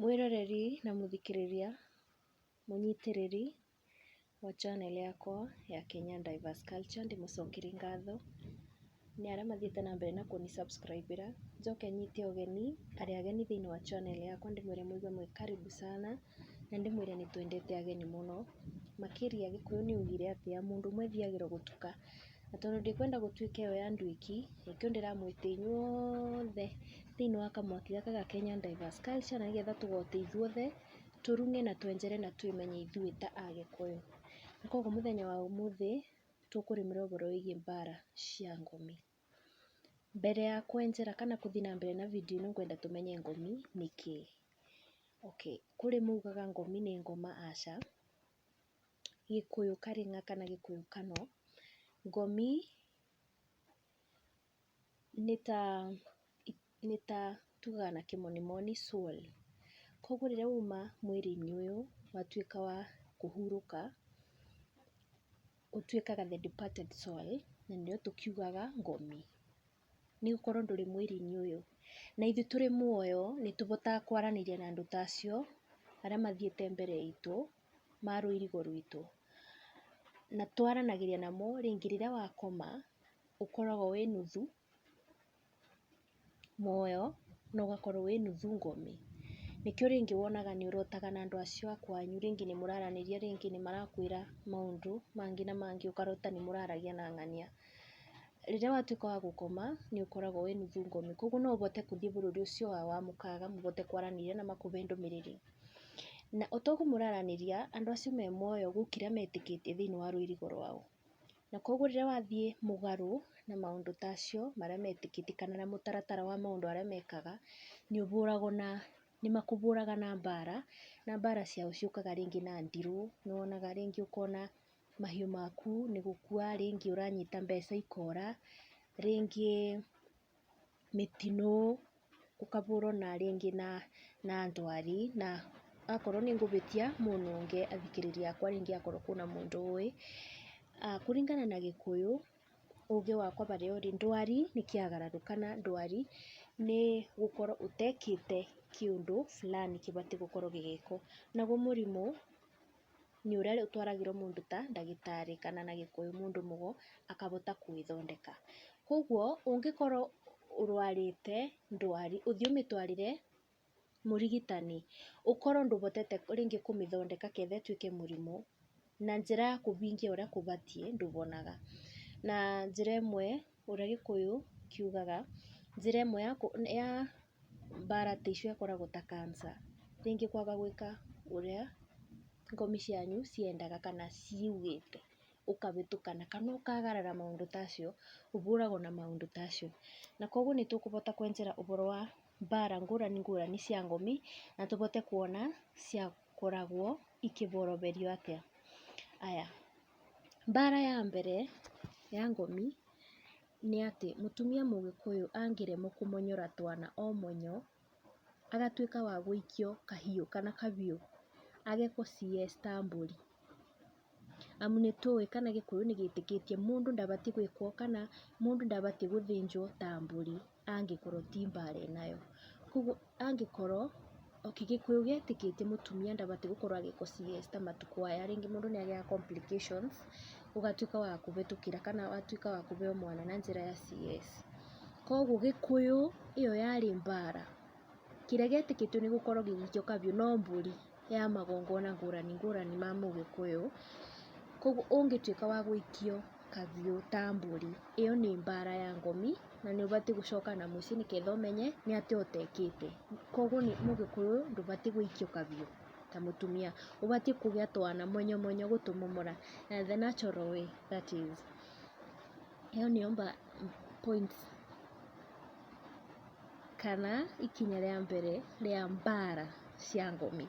Mwĩroreri na mũthikĩrĩria, mũnyitĩrĩri wa channel yakwa ya Kenya Diverse Culture ndĩmũcokerie ngatho nĩ arĩa mathiĩte na mbere na kũnĩ subscribe ĩra, njoke nyite ũgeni arĩa ageni thĩinĩ wa channel yakwa ndĩmwĩre mũigue mwĩ karibu sana, na ndĩmwĩre nĩ twendete ageni mũno, makĩria Gĩkũyũ nĩ augire atĩa, mũndũ ũmwe athiagĩrwo gũtuka, na tondũ ndikwenda gũtuĩka ĩyo ya nduĩki, nĩkĩo ndĩramwĩta inyuothe thĩinĩ wa kamwaki gaka ga Kenya Diverse Culture, na nĩgetha tũgote ithuothe, tũrung'e na twenjere na twĩmenye ithuĩ ta Agĩkũyũ. Na koguo mũthenya wa ũmũthĩ, tũkũrĩmĩra ũhoro wĩgiĩ mbara cia ngomi. Mbere ya kwenjera kana gũthiĩ na mbere na video ĩno ngwenda tũmenye ngomi nĩ kĩĩ. Okay, kũrĩ maugaga ngomi nĩ ngoma, aca. Gĩkũyũ karĩng'a kana Gĩkũyũ kano, ngomi nĩ ta, nĩ ta tugaga na kĩmonimoni soul. Koguo rĩrĩa wauma mwĩrĩ-inĩ ũyũ watuĩka wa kũhurũka, ũtuĩkaga the departed soul na nĩyo tũkiugaga ngomi. Nĩ gũkorwo ndũrĩ mwĩrĩ-inĩ ũyũ. Na ithuĩ tũrĩ muoyo nĩ tũhotaga kwaranĩria na andũ ta acio arĩa mathiĩte mbere itũ, ma rũirigo rwitũ. Na twaranagĩria namo rĩngĩ rĩrĩa wakoma, ũkoragwo wĩ nuthu muoyo na ũgakorwo wĩ nuthu ngomi. Nĩkĩo rĩngĩ wonaga nĩ ũrotaga na andũ acio a kwanyu, rĩngĩ nĩ mũraranĩria, rĩngĩ nĩ marakwĩra maũndũ mangĩ na mangĩ ũkarota nĩ mũraragia na ng'ania. Rĩrĩa watuĩka wa gũkoma nĩ ũkoragwo wĩ nuthu ngomi, koguo no ũhote gũthiĩ bũrũri ũcio wao wa mũkaga mũhote kwaranĩria na makũhe ndũmĩrĩri. Na o ta ũguo mũraranĩria, andũ acio me muoyo gwĩ kĩrĩa metĩkĩtie thĩiniĩ wa rũirigo rwao. Na koguo rĩrĩa wathiĩ mũgarũ na maũndũ ta acio marĩa metĩkĩtie kana na mũtaratara wa maũndũ marĩa mekaga, nĩ ũhũragwo na, nĩ makũhũraga na mbara, na mbara ciao ciũkaga rĩngĩ na ndirũ, nĩ wonaga rĩngĩ ũkona mahiũ maku nĩ gũkua, rĩngĩ ũranyita mbeca ikora, rĩngĩ mĩtino, ũkahũrwo na rĩngĩ na ndwari na akorwo nĩ ngũhĩtia mũnũnge athikĩrĩria akwa rĩngĩ akorwo kwĩna mũndũ ũĩ. Kũringana na Gĩkũyũ, ũgĩ wakwa harĩa ũrĩ, ndwari nĩ kĩagararo kana ndwari nĩ gũkorwo ũtekĩte kĩũndũ fulani kĩbatiĩ gũkorwo gĩgĩkwo. Naguo mũrimũ nĩ ũrĩa ũtwaragĩrwo mũndũ ta ndagĩtarĩ kana na Gĩkũyũ mũndũ mũgo akahota gwĩthondeka. Koguo ũngĩkorwo ũrwarĩte ndwari, ũthiĩ ũmĩtwarĩre mũrigitani, ũkorwo ndũhotete rĩngĩ kũmĩthondeka ketha ĩtuĩke mũrimũ, na njĩra ya kũhingia ũrĩa kũbatiĩ ndũhonaga. Na njĩra ĩmwe ũrĩa Gĩkũyũ kiugaga, njĩra ĩmwe ya mbara ta icio ĩkoragwo ta cancer, rĩngĩ kwaga gwĩka ũrĩa ngomi cianyu ciendaga kana ciugĩte, ũkahĩtũkana kana ũkagarara maũndũ ta acio, ũhũragwo na maũndũ ta acio. Na koguo nĩ tũkũhota kwenjera ũhoro wa mbara ngũrani ngũrani cia ngomi, na tũhote kuona ciakoragwo ikĩboroberio atĩa. Aya, mbara ya mbere ya ngomi nĩ atĩ mũtumia mũgĩkũyũ angĩremwo kũmonyora twana o monyo, agatuĩka wa gũikio kahiũ kana kabiũ agekwo CS ta mbũri. Amu nĩ tũĩ kana Gĩkũyũ nĩ gĩtĩkĩtie mũndũ ndabatiĩ gwĩkwo kana mũndũ ndabatiĩ gũthĩnjwo ta mbũri angĩkorwo ti mbara enayo. Koguo angĩkorwo, okay Gĩkũyũ gĩetĩkĩtie mũtumia ndabatiĩ gũkorwo agĩkwo CS ta matukũ maya rĩngĩ mũndũ nĩ agĩaga complications, ũgatuĩka wa kũhĩtũkĩra kana watuĩka wa kũheo mwana na njĩra ya CS. Koguo Gĩkũyũ ĩyo yarĩ mbara, kĩrĩa gĩetĩkĩtio nĩ gũkorwo gĩgĩikio kabiũ no mbũri ya magongona ngũrani ngũrani ma mũgĩkũyũ. Koguo ũngĩtuĩka wa gũikio kabiũ ta mbũri, ĩyo nĩ mbara ya ngomi na nĩ ũbatiĩ gũcoka na mũciĩ nĩgetha ũmenye nĩ atĩa ũtekĩte. Koguo mũgĩkũyũ ndũbatiĩ gũikio kabiũ ta mũtumia, ũbatiĩ kũgĩa twana monyomonyo gũtũmomora na the natural way that is. Ĩyo nĩyo point kana ikinya rĩa mbere rĩa mbara cia ngomi.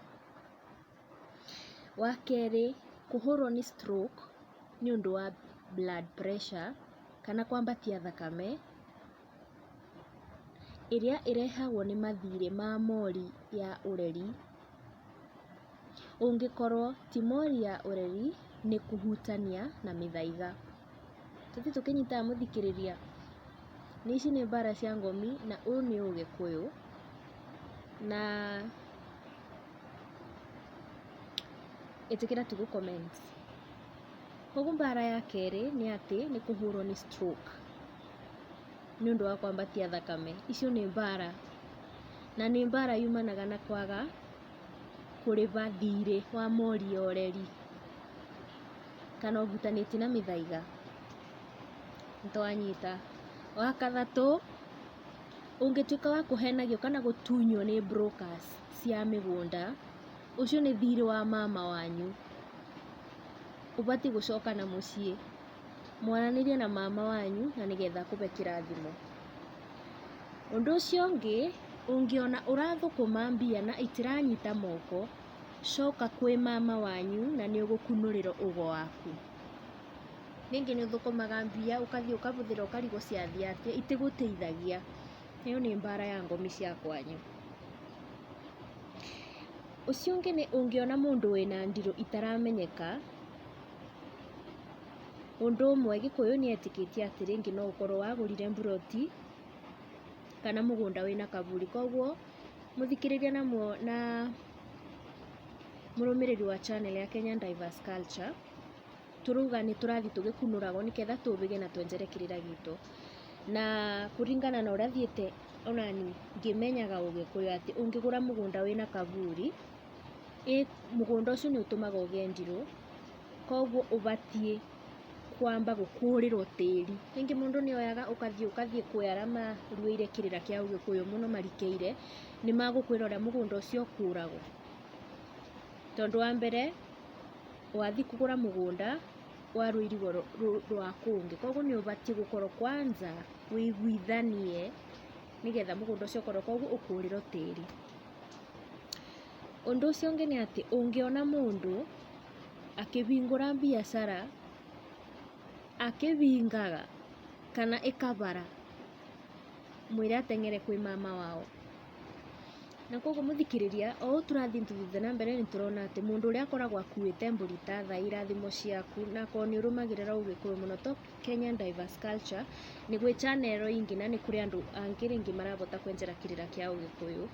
Wa kerĩ, kũhũrwo nĩ stroke nĩ ũndũ wa blood pressure kana kwambatia thakame ĩrĩa ĩrehagwo nĩ mathirĩ ma mori ya ũreri, ũngĩkorwo ti mori ya ũreri nĩ kũhutania na mĩthaiga. Tũthiĩ tũkĩnyitaga mũthikĩrĩria? Nĩ ici nĩ mbara cia ngomi na ũyũ nĩ ũgĩkũyũ na. Ĩtĩkĩra tu gũ comment. Koguo mbara ya kerĩ nĩ atĩ nĩ kũhũrwo nĩ stroke nĩ ũndũ wa kwambatia thakame. Icio nĩ mbara, na nĩ mbara yumanaga na kwaga kũrĩba thirĩ wa mori ya ũreri kana ũhutanĩtie na mĩthaiga. Nĩtwanyita. Wa kathatũ, ũngĩtuĩka wa kũhenagio kana gũtunywo nĩ brokers cia mĩgũnda, ũcio nĩ thirĩ wa mama wanyu, ũbatiĩ gũcoka na mũciĩ, mwaranĩrie na mama wanyu na nĩgetha akũbe kĩrathimo. Ũndũ ũcio ũngĩ, ũngĩona ũrathũkũma mbia na itiranyita moko, coka kwĩ mama wanyu na nĩ ũgũkunũrĩrwo ũgo waku. Rĩngĩ nĩ ũthũkũmaga mbia ũkathiĩ ũkabũthĩra ũkarigwo ciathiĩ atĩa, itigũteithagia, ĩyo nĩ mbara ya ngomi cia kwanyu. Ũcio ũngĩ nĩ ũngĩona mũndũ wĩna ndirũ itaramenyeka, ũndũ ũmwe gĩkũyũ nĩ etĩkĩtie atĩ rĩngĩ no ũkorwo wagũrire mburoti kana mũgũnda wĩna kaburi, koguo mũthikĩrĩria na mũrũmĩrĩri wa channel ya Kenyan Diverse Culture, tũrauga nĩ tũrathiĩ tũgĩkunũragwo nĩgetha tũbĩge na twenjere kĩrĩra gitũ. Na kũringana na ũrĩa thiĩte onani ngĩmenyaga ũgĩkũyũ atĩ ũngĩgũra mũgũnda wĩna kaburi, ĩ mũgũnda ũcio nĩ ũtũmaga ũgĩe ndirũ, koguo ũbatiĩ kwamba gũkũrĩrwo tĩri. Rĩngĩ mũndũ nĩ oyaga ũkathiĩ ũkathiĩ kwĩ arĩa maruĩire kĩrĩra kĩa ũgĩkũyũ mũno marikĩire, nĩ magũkwĩra ũrĩa mũgũnda ũcio ũkũragwo. Tondũ wa mbere, wathiĩ kũgũra mũgũnda wa rũirigo rwa kũngĩ, koguo nĩ ũbatiĩ gũkorwo kwanza wĩiguithanie nĩgetha mũgũnda ũcio ũkorwo, koguo ũkũrĩrwo tĩri. Ũndũ ũcio ũngĩ nĩ atĩ ũngĩona mũndũ akĩhingũra biacara akĩhingaga kana ĩkabara, mwĩre ateng'ere kwĩ mama wao. Na koguo mũthikĩrĩria, o ũũ tũrathiĩ tũthiĩte na mbere nĩ tũrona atĩ mũndũ ũrĩa akoragwo akuĩte mbũri ta thaai irathimo ciaku, na akorwo nĩ ũrũmagĩrĩra ũgĩkũyũ mũno to Kenyan Diverse Culture, nĩ gwĩ channel ingĩ na nĩ kũrĩ andũ angĩ rĩngĩ marabota kwenjera kĩrĩra kĩa ũgĩkũyũ.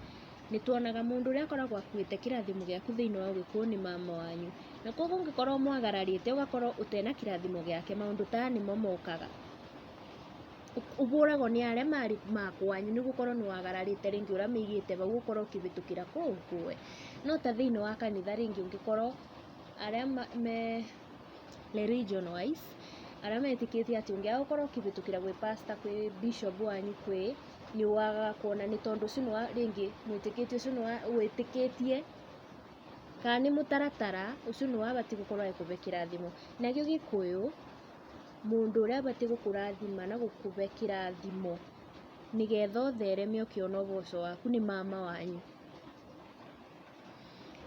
Nĩ tuonaga mũndũ ũrĩa akoragwo akuĩte kĩrathimo gĩaku thĩinĩ wa ũgĩkũyũ nĩ mama wanyu. Na koguo ũngĩkorwo mwagararĩte ũgakorwo ũtena kĩrathimo gĩake, maũndũ ta aya nĩmo mokaga. Ũbũragwo nĩ arĩa marĩ makwanyu nĩ gũkorwo nĩ wagararĩte rĩngĩ ũrĩa maigĩte bau ũkorwo ũkĩbĩtũkĩra kũu kũe. No ta thĩinĩ wa kanitha rĩngĩ ũngĩkorwo arĩa me religion wise, arĩa metĩkĩtie atĩ ũngĩaga gũkorwo ũkĩbĩtũkĩra gwĩ pastor, kwĩ bishop wanyu kwĩ, nĩ wagaga kuona nĩ tondũ ũcio nĩ rĩngĩ mwĩtĩkĩtie ũcio nĩ wĩtĩkĩtie kana nĩ mũtaratara ũcio nĩ wabatiĩ gũkorwo agĩkũbe kĩrathimo. Nakĩo gĩkũyũ, mũndũ ũrĩa abatiĩ gũkũrathima na gũkũbe kĩrathimo nĩgetha ũthereme ũkĩona ũboco waku nĩ mama wanyu.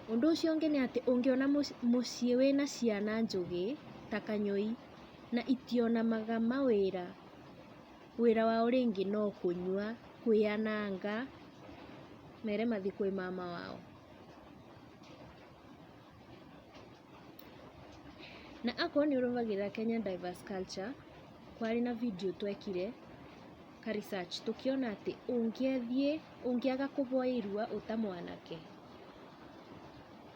Ũndũ ũcio ũngĩ nĩ atĩ ũngĩona mũciĩ wĩna ciana njũgĩ ta kanyũi na itionamaga mawĩra, wĩra wao rĩngĩ no kũnyua, kwĩananga, mere mathiĩ kwĩ mama wao. Na akorwo nĩ ũrũmagĩrĩra Kenyan Diverse Culture, kwarĩ na video twekire ka research tũkĩona atĩ ũngĩathiĩ ũngĩaga kũboya irua ũta mwanake,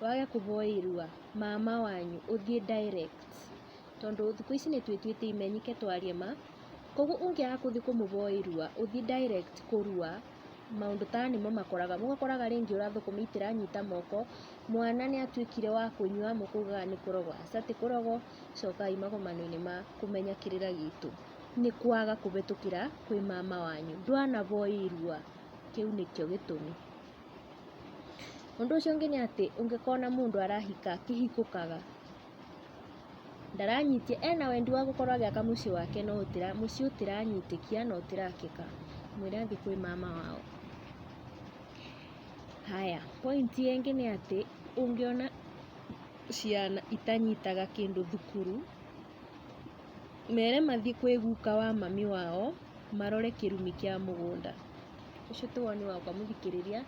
wage kũboya irua mama wanyu ũthiĩ direct, tondũ thikũ ici nĩ twĩtuĩte imenyike twarie ma, koguo ũngĩaga gũthiĩ kũmũboya irua ũthiĩ direct kũrua, maũndũ ta aya nĩmo makoraga, ũgakoraga rĩngĩ ũrathũkũma itiranyita moko, mwana nĩ atuĩkire wa kũnyua mũkaugaga nĩ kũrogwo, aca ti kũrogwo, cokai magomano-inĩ ma kũmenya kĩrĩra gitũ, nĩ kwaga kũbĩtũkĩra kwĩ mama wanyu, ndwanaboya irua, kĩu nĩkĩo gĩtũmi. Ũndũ ũcio ũngĩ nĩ atĩ ũngĩkona mũndũ arahika akĩhikũkaga, ndaranyitia ena wendi wa gũkorwo agĩaka mũciĩ wake no mũciĩ ũtiranyitĩkia na ũtirakĩka, mwĩre athiĩ kwĩ mama wao. Haya, point ĩngĩ nĩ atĩ ũngĩona ciana itanyitaga kĩndũ thukuru, mere mathiĩ kwĩ guka wa mami wao marore kĩrumi kĩa mũgũnda. Ũcio ti woni wakwa mũthikĩrĩria,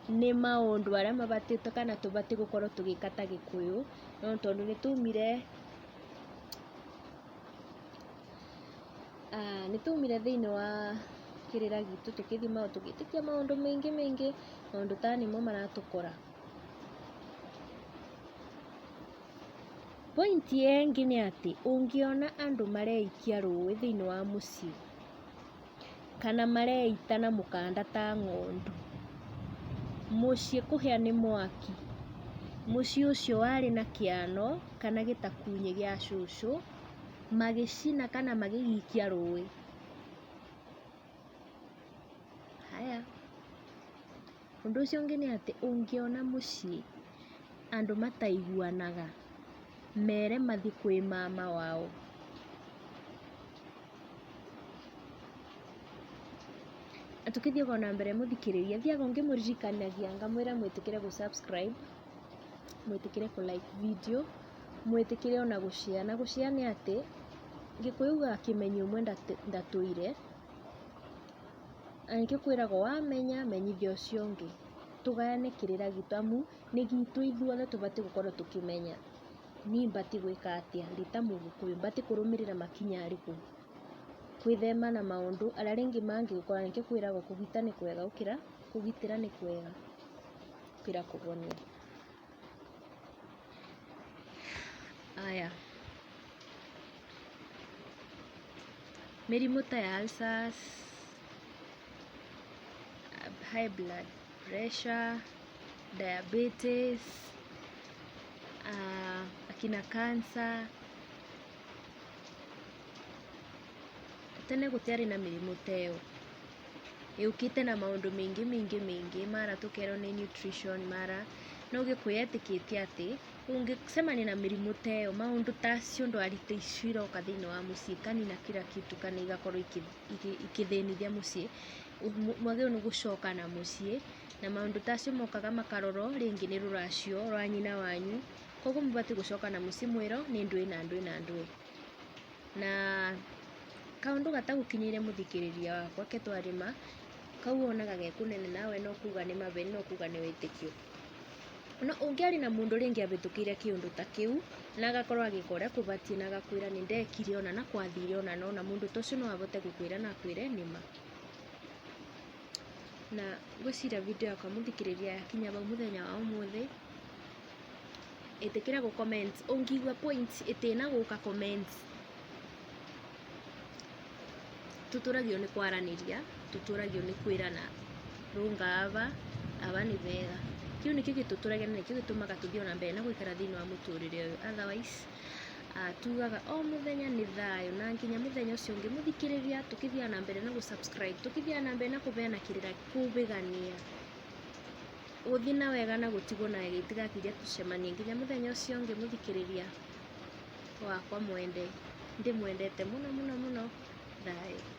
nĩ maũndũ arĩa mabatiĩ kana tũbatiĩ gũkorwo tũgĩka ta gĩkũyũ, no tondũ nĩ tumire nĩ tumire thĩinĩ wa kĩrĩra gitũ tũkĩthiĩ tũgĩtĩkia maũndũ maingĩ maingĩ, maũndũ ta aya nĩmo maratũkora. Point ĩngĩ nĩ atĩ ũngĩona andũ mareikia rũĩ thĩinĩ wa mũciĩ kana mareita na mũkanda ta ng'ondu, mũciĩ kũhĩa nĩ mwaki, mũciĩ ũcio warĩ na kĩano kana gĩtakunyĩ gĩa cũcũ magĩcina kana magĩgĩikia rũĩ. Haya, ũndũ ũcio ũngĩ nĩ atĩ ũngĩona mũciĩ andũ mataiguanaga, mere mathiĩ kwĩ mama wao. Tũkĩthiaga ona mbere mũthikĩrĩria, thiaga o ngĩmũririkanagia ngamwĩra mwĩtĩkĩre gũ subscribe, mwĩtĩkĩre kũ like video, mwĩtĩkĩre ona gũ share, na gũ share nĩ atĩ Gĩkũyũ ugaga kĩmenyi ũmwe ndatũire, na nĩkĩo kwĩragwo wamenya menyithia ũcio ũngĩ, tũgayane kĩrĩra gitũ amu nĩ gitũ ithuothe tũbatiĩ gũkorwo tũkĩmenya, niĩ batiĩ gwĩka atĩa ndĩ ta mũgĩkũyũ, batiĩ kũrũmĩrĩra makinya marĩkũ, gwĩthema na maũndũ arĩa rĩngĩ mangĩgũkora, nĩkĩo kwĩragwo kũgita nĩ kwega gũkĩra, kũgitĩra nĩ kwega gũkĩra kũhonia. Aya, mĩrimũ ta ya ulcers, high blood pressure, diabetes, akina cancer, tene gũtiarĩ na mĩrimũ ta ĩyo, yũkĩte na maũndũ maingĩ maingĩ maingĩ, mara tũkerwo nĩ nutrition mara, no Gĩkũyũ etĩkĩtie atĩ ũngĩcemania na mĩrimũ ta ĩyo, maũndũ ta acio, ndwari ta icio iroka thĩinĩ wa mũciĩ ikanina kila kitu kana igakorwo ikĩthĩnithia mũciĩ, mwagĩrĩirwo nĩ gũcoka na mũciĩ na maũndũ ta acio mokaga makarorwo rĩngĩ nĩ rũracio rwa nyina wanyu, koguo mũbatiĩ gũcoka na mũciĩ mwĩrwo nĩ ndũĩ na ndũĩ na ndũĩ. Na kaũndũ gatagũkinyĩire mũthikĩrĩria wakwa ke twarĩma, kau wonaga ge kũnene nawe no kuga nĩ mabeni no kuga nĩ wĩtĩkio. No ũngĩaria na mũndũ rĩngĩ ahĩtũkĩire kĩũndũ ta kĩu na agakorwo agĩka ũrĩa kũbatiĩ na agakwĩra nĩ ndekire ũna na gwathire ũna na ũna, mũndũ ta ũcio no ahote gũkwĩra na akwĩre nĩma. Na ngwĩciria video yakwa mũthikĩrĩria yakinya hau mũthenya wa ũmũthĩ, ĩtĩkĩra gũ comment ũngĩigua point ĩtinagũka comment. Tũtũragio nĩ kwaranĩria, tũtũragio nĩ kwĩrana rũnga aba, aba nĩ bega. Kĩu nĩkĩo gĩtũtũragia na nĩkĩo gĩtũmaga tũthiĩ ona mbere na gũikara thĩinĩ wa mũtũrĩre ũyũ, otherwise tugaga o mũthenya nĩ thayũ na nginya mũthenya ũcio ũngĩ mũthikĩrĩria, tũkĩthiaga na mbere na gũ subscribe, tũkĩthiaga na mbere na kũbeana kĩrĩra kũbĩgania, gũthiĩ na wega na gũtigwo na wega itigakiria tũcemanie nginya mũthenya ũcio ũngĩ mũthikĩrĩria wakwa mwende, ndĩmwendete mũno mũno mũno, thayũ.